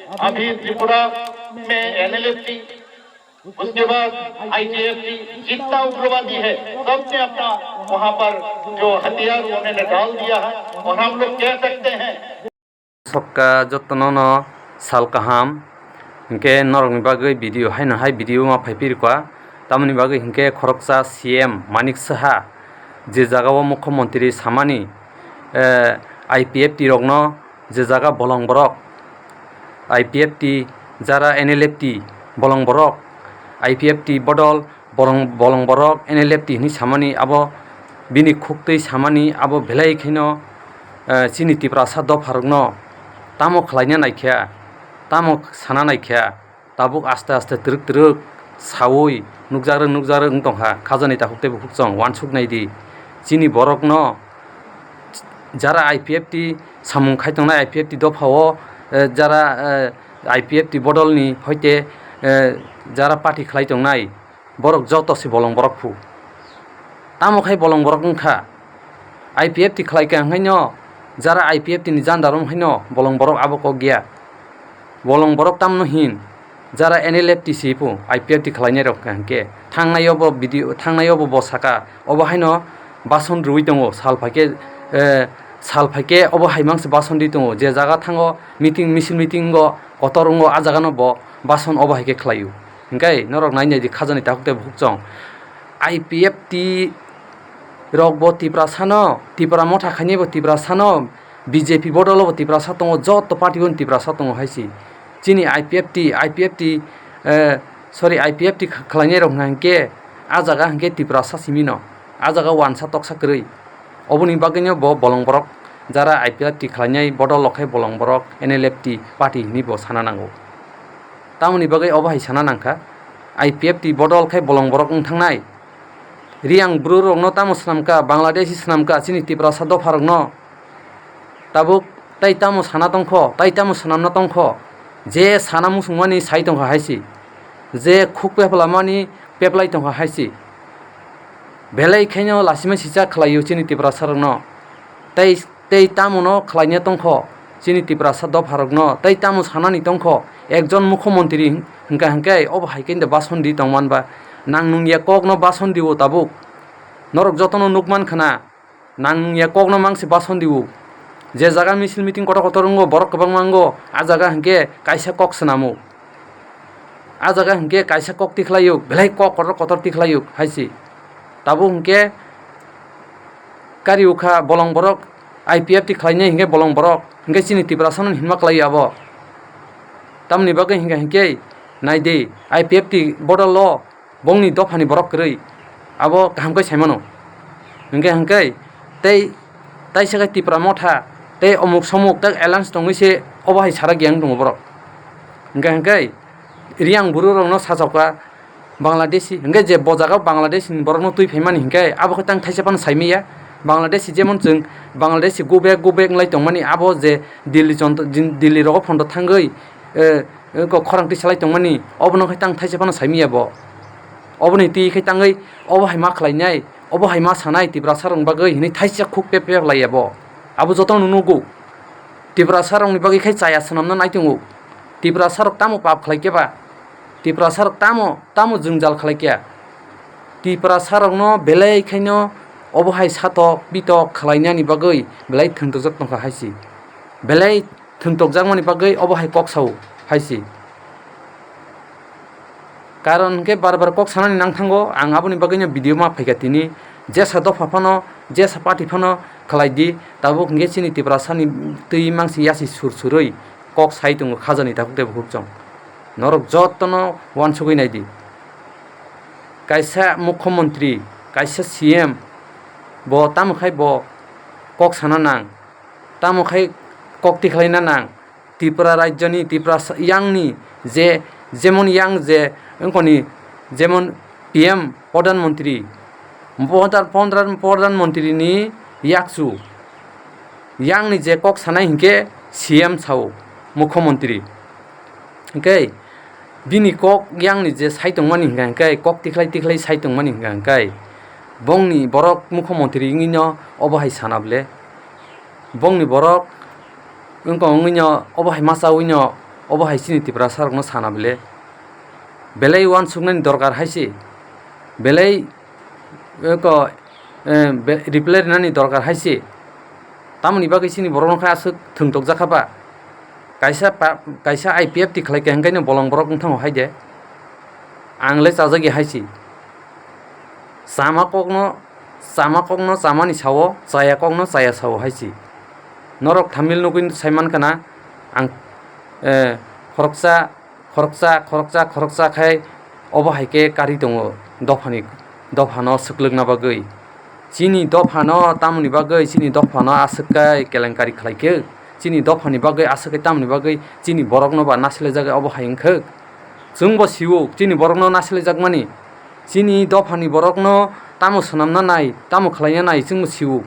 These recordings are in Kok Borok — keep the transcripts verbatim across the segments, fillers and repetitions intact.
अभी त्रिपुरा में एनएलएफटी, उसके बाद आईटीएफटी, जितना उग्रवादी है, सबने अपना वहां पर जो हथियार उन्होंने डाल दिया है, और हम लोग कह सकते हैं। Sokka jotono no sal kaham, hinkhe norokni bagwi video haino hai video ma phai phirikha, tamoni bagwi hinkhe khoroksa C M Manik Saha je jaga o mukhyamantri samani, eh, I P F T rokno je jaga bolong borok, I P F T jara N L F T bolong borok, I P F T bodol borong, bolong borok N L F T hinwi samani abo bini khuktwi samani abo belai kheno, eh, chini Tiprasa dopharokno tamo khlaina naikha, tamo sana naikha. Tabuk aste aste twrwk twrwk saui nukjakrwk nukjakrwk wng tongkha, khajani takhuk tei bukhuk chwng uansuk naidi. Chini borokno jara I P F T samung khai tongnai, I P F T dophao, eh, jara, eh, I P F T bodolni hoite, eh, jara party khlai tongnai, borok joto se bolong borok phu. Tamo khai bolong borok wngkha? I P F T khlai kha hwnkhe no, jara I P F T ni jandar wng hai no bolong borok abo kok ya. Bolong borok tamno hin, jara N L F T si phu I P F T khlainai rok kha hwnkhe, thangnai obo video, thangnai obo bo saka, obo haino bason rwui tongo, sal phaikhe, eh, sal phaikhe obo hai mangse bason rwi tongo, je jaga thango meeting, misil meeting o kotor wngo, a jaga no bo bason obo hai khe khlaio. Hwnkhe norok nai nai di khajani takhuk tei bukhuk chwng. I P F T rok bo Tiprasa no, Tipra motha khainai bo Tiprasa no, B J P bodol o bo Tiprasa tongo, joto party o Tiprasa tongo hai se. Chini I P F T, I P F T, eh, sorry, I P F T khlainai rok hwnkhe a jaga hwnkhe Tiprasa simi no, a jaga uansa toksa kwrwi. Oboni bagwi no bo bolong borok jara I P F T khlainai bodol o khe bolong borok N L F T party hinwi bo sana nango. Tamoni bagwi obo hai sana nangkha, I P F T bodol khe bolong borok wng thangnai. Riyang bru rokno tamo swnamkha, Bangladeshi swnamkha, chini Tiprasa dopha rokno. Tabuk tai tamo sana tongkho, tai tamo swnamna tongkho, je sana muchungmani sai tongkha hai se, je khuk peplamani peplai tongkha hai se. Belai khaino lasima sijak khlaio chini Tiprasa rokno. Tai, tei tamo no khlaina tongkho chini Tiprasa dopha rokno, tei tamo sanani tongkho ekjon mukhyamantri hwnkha hwnkhe obo hai khe bason di tongman ba, nang nung ya kok no bason di o tabuk. Norok jotono nukman khna, nang nung ya kok no mangse bason di o. Je jaga misil meeting kotor kotor wngo, borok kwbangma wngo, a jaga hwnkhe kaisa kok swnamo. A jaga hwnkhe kaisa kok tikhlaio, belai kok kotor kotor tikhlaio hai se. Tabuk hwnkhe kari ukha bolong borok, I P F T khlainai hwnkhe bolong borok, hwnkhe chini Tiprasa no hinma kwlaio abo. Tamoni bagwi hwnkhe hwnkhe nai di, I P F T bodol o bongni dophani borok kwrwi, abo kaham khe sai mano. Hwnkhe hwnkhe tei taisa khe Tipra motha tei omuk somuk tak alliance tongwi se obo hai sarak yang tongo borok. Hwnkhe hwnkhe riyang buru rokno sachokha Bangladeshi, hwnkhe je bo jaga Bangladeshi ni borokno twi phaimani hwnkhe abo khe tang thaisa phano saimaya. Bangladeshi jemon chwng Bangladeshi go back, go back wng lai tongmani, abo je Delhi jonto, Delhi rogo phondo thangwi, eh, khorang twi salai tongmani, obono khe tang thaisa phano saimaya bo. Oboni twi khe tangwi obo hai ma khlainai, obo hai ma sanai Tiprasa rokni bagwi hinwi thaisa khuk pep pep laiya bo. Abo jotono nugo. Tiprasa rokni bagwi khai chaya swnamna nai tongo. Tiprasa rok tamo pap khlai khe ba? Tiprasa rok tamo, tamo jwngjal khlai khe? Tiprasa rokno belai khaino obo hai satok bitok khlainani bagwi belai thwngtokjak tongkha hai se. Belai thwngtokjakmani bagwi obo hai kok sao hai se. Karon hwnkhe bar bar kok sanani nang thango, ang aboni bagwino video ma phaikha tini. Jesa dopha phano, jesa party phano khlai di, tabuk hwnkhe chini Tiprasani twi mangsi yasi sur surwi kok sai tongo khajani takhuk tei bukhuk chwng. Norok jotono uansugwi nai di. Kaisa mukhyamantri, kaisa C M, bo tamo khai bo kok sana nang, tamo khai kok tikhlaina nang. Tripura rajyoni, Tripura sa-, yangni je, jemon yang je, wngkoni, jemon P M, Pradhan Mantri, Pradhan, Pradhan, Pradhan Mantri ni yakchu, yangni je kok sanai hinkhe C M sao, Mukhyamantri. Hinkhe bini kok yangni je sai tongmani hinkha hinkhe, kok tikhlai tikhlai sai tongmani hinkha hinkhe, bongni borok Mukhyamantri wngwino obo hai sana bole. Bongni borok wngkha wngwino obo hai masa wino Obo hai chini Tiprasa rokno sana bile. Belai uansuknani dorkar hai se. Belai, eko, eh, be-, reply rinani dorkar hai se. Tamoni bagwi chini borokno khe aswk thwngtokjak kha ba? Kaisa pa-, kaisa I P F T khlai khe hwnkhe no bolong borok wng thango hai de. Ang le chajak ya hai se. Chama kokno, chama kokno chamani sao, chaya kokno chaya sao hai se. Norok thamil nugwi sai man khana ang, eh, khoroksa, khoroksa, khoroksa, khoroksa khai obo hai khe karwi tongo dophani, dophano swklwkna bagwi. Chini dophano tamoni bagwi, chini dophano aswk khe kelenkari khlai khe, chini dophani bagwi aswk khe tamoni bagwi chini borokno ba nasilai jagwi obo hai wng khe. Chwngbo sio chini borokno nasilai jakmani, chini dophani borokno tamo swnamna nai, tamo khlaina nai chwngbo sio.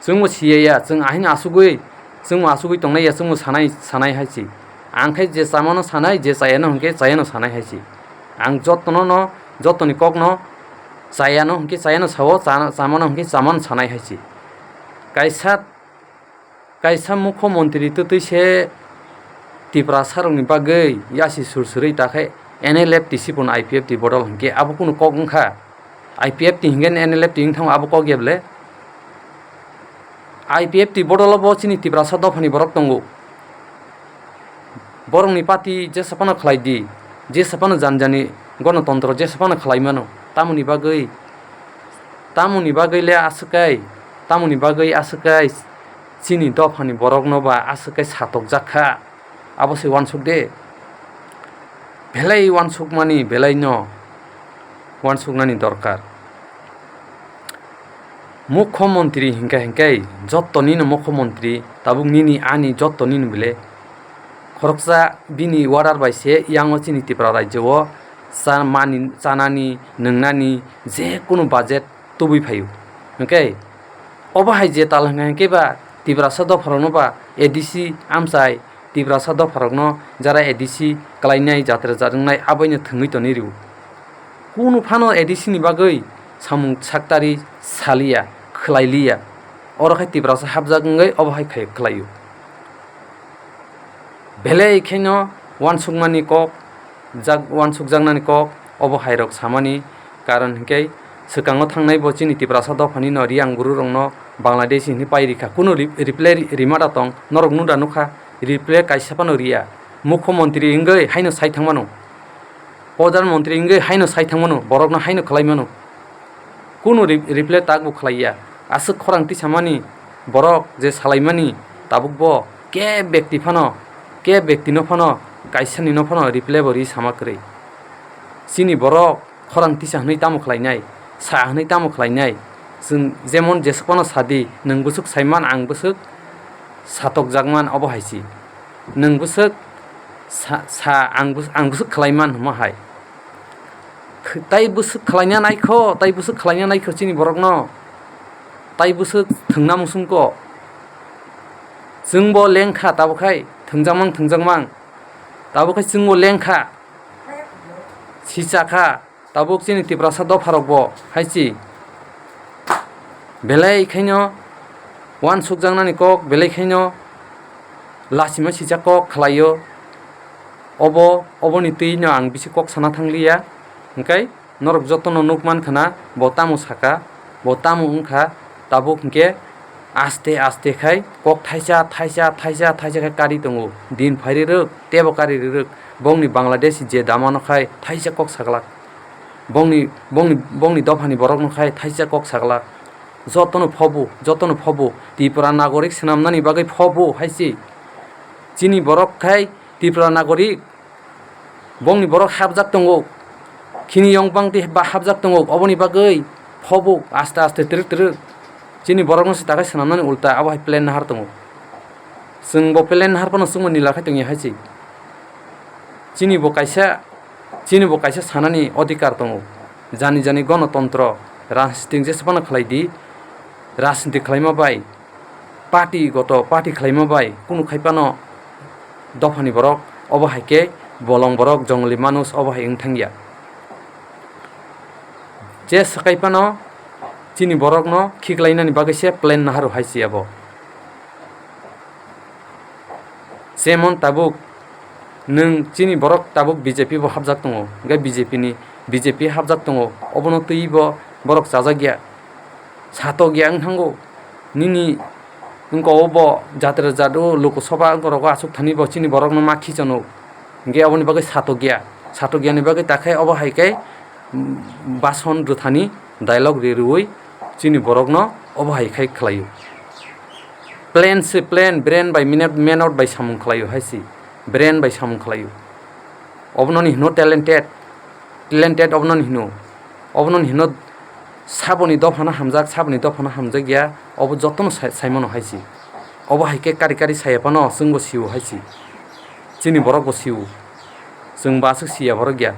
Chwngbo siya ya, chwng ahino asugwi, chwngbo asugwi tongnai ya, chwngbo sanai, sanai hai se. Ang khe je chamano sanai, je chayano hwnkhe chayano sanai hai se. Ang jotono no, jotoni kokno chayano hwnkhe chayano sao, cha-, chamano hwnkhe chamano sanai hai se. Kaisa, kaisa mukho montri twtwi se Tiprasa rokni bagwi yasi sur surwi ta khe N L F T C pun I P F T bodol hwnkhe abo kunu kok wngkha? I P F T hwnkhe N L F T wng thango abo kok ya bwle? I P F T bodol o bo chini Tiprasa dophani borok tongo. Borokni party jesa phano khlai di, jesa phano jani jani gonotontro jesa phano khlai mano. Tamoni bagwi, tamoni bagwi le aswk kai, tamoni bagwi aswk kai chini dophani borokno ba aswk kai satokjak kha. Abo se uansuk de. Belai uansukmani, belai no uansuknani dorkar. Mukho montri hingka hingkai jotoni no mukho montri, tabuk nini ani jotoni no bile khoroksa bini order bai se yango chini Tripura rajyo o cha mani, chanani, nwngnani je kunu budget tubui phaio. Hingke obo hai je tal hingka hingke ba Tiprasa dopharokno ba A D C amchai Tiprasa dopharokno jara A D C kalainai jatra jarwngnai aboino thwngwi tonwi rwo. Kunu phano A D C ni bagwi samung saktari saliya, khwlailiya. Oro khai Tiprasa hapjak wngwi obo hai khai khwlaio. Belai khaino uansukmani kok, jak-, uansukjaknani kok, obo hairok samani karon hinkhe swkango thangnai bo chini Tiprasa dophani no Riang buru rokno Bangladesh hinwi pai rikha. Kunu ri-, reply ri-, rima da tong, norok nuda nukha, reply kaisa phano riya. Mukho montri wngwi haino sai thangmano, prodhan montri wngwi haino sai thangmano, borokno haino khwlaimano. Kunu ri-, reply tak bo khlaiya. Aswk khorang tisamani borok je salaimani tabuk bo keb bekti phano, keb bekti no phano, kaisa ni no phano reply bo ri sama kwrwi. Chini borok khorang tisa hwnwi tamo khlainai, sa hwnwi tamo khlainai. Chwng jemon jesuk phano sadi, nwng bwswk saiman, ang bwswk satokjakman, obo hai si. Nwng bwswk sa, sa, ang bwswk, ang bwswk khlaiman hwnma hai. Kh-, tai bwswk khlaina naikho, tai bwswk khlaina naikho chini borokno. Tai bwswk thwngna musungko. Chwngbo lengkha tabuk khai thwngjakmang, thwngjakmang. Tabuk khai chwngbo lengkha. Sichakha. Tabuk chini Tiprasa dopharokbo hai si. Belai khaino uansukjaknani kok, belai khaino lachima sijak kok khlaio. Obo, oboni twino ang bisi kok sana thangliya. Hwnkhe norok jotono nukmankha na bo tamo saka, bo tamo wngkha. Tabuk hinkhe aste aste khai kok thaisa, thaisa, thaisa, thaisa khe kari tongo. Din phai ri rwk, teibo kari ri rwk. Bongni Bangladeshi je damano khai thaisa kok saglak. Bongni, bongni, bongni dophani borokno khai thaisa kok saglak. Jotono phobu, jotono phobu. Tripura nagorik swnamnani bagwi phobu hai si. Chini borok khai Tripura nagorik. Bongni borok hapjak tongo. Khini yong bangtwi ba hapjak tongo. Oboni bagwi phobu aste aste twrwk twrwk. Chini borokno se takhai swnamnani ulta abo hai plan nahar tongo. Chwng bo plan nahar phano chwngbo nila khai tongya hai se. Chini bo kaisa, chini bo kaisa sanani odhikar tongo. Jani jani gonotontro, rajnitik jesa phano khlai di, rajnitik khlaima bai, party goto party khlaima bai kunu khai phano dophani borok obo hai khe bolong borok, jongoli manush obo hai wng thangya. Je swkai phano chini borokno khiklainani bagwi se plan naharu hai se abo. Jemon tabuk Nwng chini borok tabuk B J P bo hapjak tongo, hwnkhe B J P ni, B J P hapjak tongo, obono twiwi bo borok chajak ya, satok ya wng thango. Nini wngkha o bo jatra jat o Lok Sabha wngkha rogo aswk thani bo chini borokno ma khichano, hwnkhe oboni bagwi satok ya, satok yani bagwi takhe obo hai khe, mm, bason rwthani dialogue ri rwui chini borokno obo hai khai khlaio. Plan se plan, brain bai minute, minute bai samung khlaio hai si, brain bai samung khlaio. Obono ni hino talented, talented obono ni hino, obono ni hino saboni dophano hamjak, saboni dophano hamjak ya, obo jotono sai-, saimano hai si. Obo hai khe kari kari saya phano chwngbo sio hai si, chini borokbo sio, chwngbo aswk siya borok ya.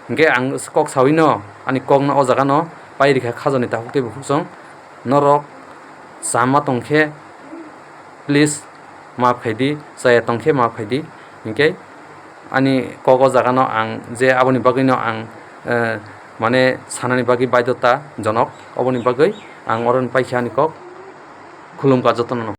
Hwnkhe ang kok saui no ani kokno o jaga no pai rikha khajani takhuk tei bukhuk chwng. Norok chama tongkhe, please, maaf khai di, chaya tongkhe maaf khai di. Hinkhe ani kok o jaga no ang je aboni bagwi no ang, eh, mane sanani bagwi baidota jonok, oboni bagwi ang oro ni paikha ani kok. Khulumkha jotono no.